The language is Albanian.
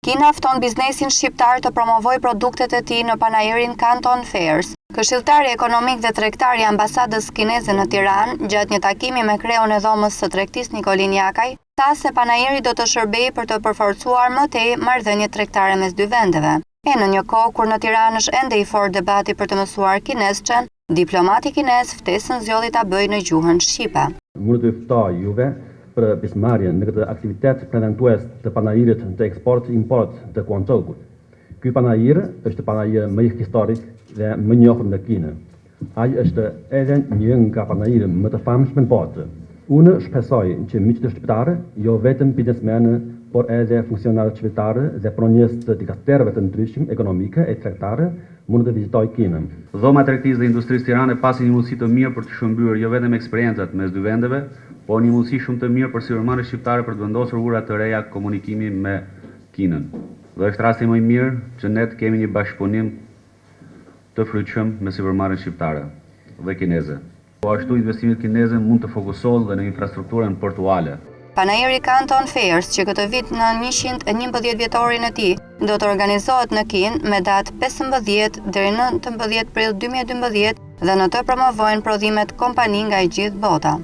Kina fton biznesin shqiptar të promovojë produktet e tij në panairin Canton Fairs. Këshilltari ekonomik dhe tregtar i ambasadës kineze në Tiranë, gjatë një takimi me kreun e Dhomës së Tregtisë Nikolin Jakaj, tha se panairi do të shërbejë për të përforcuar më tej marrëdhëniet tregtare mes dy vendeve. E në një kohë kur në Tiranë është ende i fortë debati për të mësuar kinezçen, Diplomati kinez ftesën zgjodhi ta bëjë në gjuhën shqipe. Mund të ftoj juve për pjesëmarrje në këtë aktivitet prezantues të panairit të eksport-import të Guangzhou-ut. Ky panair është panair më historik dhe më njohur në Kinë. Ai është edhe një nga panairet më të famshme në botë. Unë shpresoj që miqtë shqiptarë, jo vetëm biznesmenë, por edhe funksionarë qeveritarë dhe punonjës të dikastereve të ndryshëm ekonomike e tregtare, mund të vizitojë Kinën. Dhoma e Tregtisë dhe Industrisë Tiranë pasi një mundësi të mirë për të shkëmbyer jo vetëm eksperiencat mes dy vendeve, por një mundësi shumë të mirë për sipërmarrjet shqiptare për të vendosur ura të reja komunikimi me Kinën. Dhe është rasti më i mirë që ne të kemi një bashkëpunim të frytshëm me sipërmarrjen shqiptare dhe kineze. Po ashtu investimet kineze mund të fokusohen dhe në infrastrukturën portuale. Panairi Canton Fairs, që këtë vit në 111 vjetorin e tij, do të organizohet në Kinë me datë 15 deri 19 prill 2012 dhe në të promovojnë prodhimet kompani nga e gjithë bota.